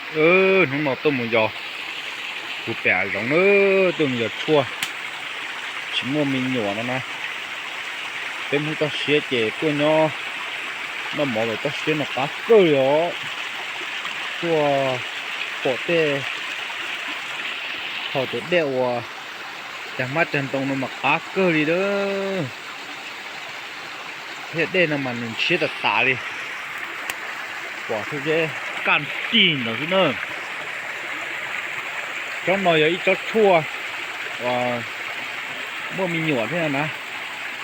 Hnub no tuaj mus yos, kuv pem hav zoov na, tuaj mus yos tshuaj, tsis muaj me nyuam no na. Peb Hmoob toj siab ces tuaj nyob noj mov lawm, toj siab no qab kawg li os. Tuaj pom tej, thaum cov dej uas cag hmab cag ntoo no mas qab kawg li a. Thiab dej no mas nws ntshiab tas tas li, pom thiab kaj nrig ntawd xwb na. Tsob no yog ib tsob tshuaj uas muaj me nyuam thiab na.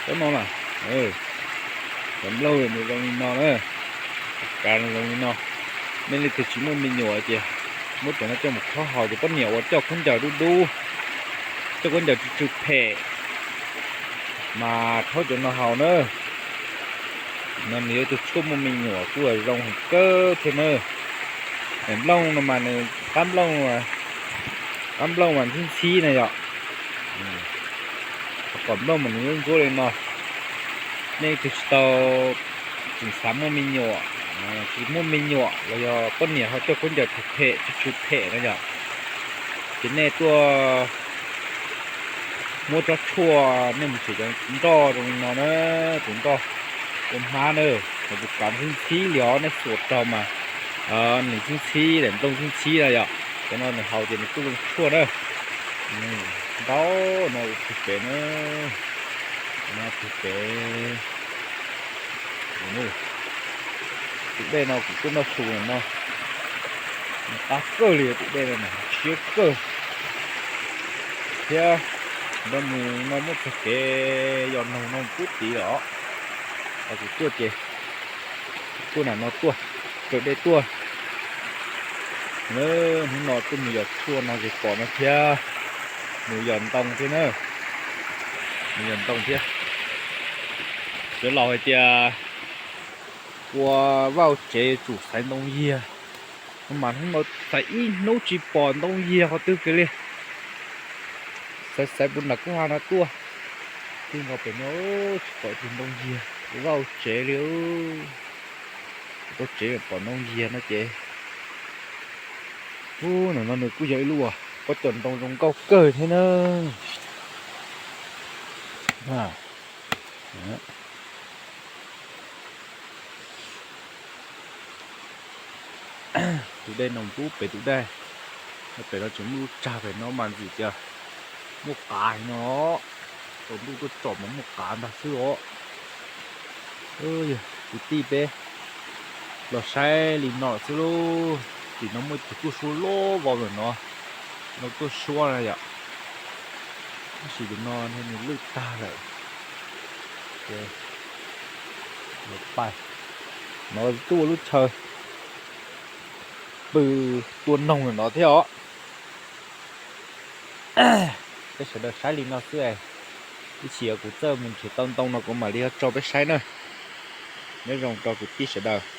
Tsob no na, cov nplooj nws zoo li no na, kav zoo li no. Nej leej twg tsis muaj me nyuam ces muab cov no coj mus khob haus ces poj niam uas coj khaub ncaws dub dub, coj khaub ncaws tsw tsw phem mas rhaub cov no haus na. No nws yog tus tshuaj muaj me nyuam kuj zoo heev kawg thiab na. Nplooj no mas nws qab nplooj, qab nplooj mas ntxhib ntxhib na yom. Kom nplooj mas nws ntxuab li no. Nej leej twg tsis tau, tseem xav muaj me nyuam, tsis muaj me nyuam los yog poj niam ho coj khaub ncaws phem phem tsw tsw phem na yom, ces nej tuaj muab tsob tshuaj nej mus siv cov nroj zoo li no na, tus nroj ua hmab na, tus kav ntxhib ntxhib li os, nej xuas rau mas nws ntxhib ntxhib, daim nplooj ntxhib ntxhib na yom. Cov no nws haus ces nws kuj zoo tshuaj na. Ntau no ua pug pem na, no pug pem. Tus dej no kuv tuaj noj su no, nws qab kawg li, tus dej no nws siab kawg thiab. Nrog mus no muaj txoj kev yos noog no pub tid los, kuv tuaj ces tuaj nram no tuaj, raws dej tuaj. Hnub no tuaj mus yos tshuaj no ces pom no thiab, mus yos ntoo thiab na, mus yos ntoo thiab. Cov laus hais tias ua vaj ua tsev yuav tsum xaiv ntoo yiag, mas hnub no xaiv ib hnub tsis pom ntoo yiag qhov twg kiag li. Xaiv xaiv puag nram kwj ha no tuaj, tij nkaus pem no tsis pom tus ntoo yiag, ua vaj ua tsev li. Vaj tsev pom ntoo yiag no ces, ub, no nws kuj yog ib lub pob cos ntoo zoo nkauj kawg thiab na. Tus dej no pub pem tus dej, pem no tseem muaj lub tsag pem no mas ntxim tias muaj qav no, tsaus ntuj tuaj tsom mas muaj qav ntag xwb os. Kwv tij peb los saib li no xwb lauj. Tim no muaj ib tug tuaj suab loj vau lawm no, no tuaj suab na yom. Tab sis tim no nws lwj tag lawm. Pais no tuaj ua lub chaw pw tua noog no thiab os. Peb sawv daws saib li no xwb, ib chim kuv txawj mus nrhiav tau ntoo no kuv mam li ho tso peb saib na. Nyob zoo rau kwv tij sawv daws.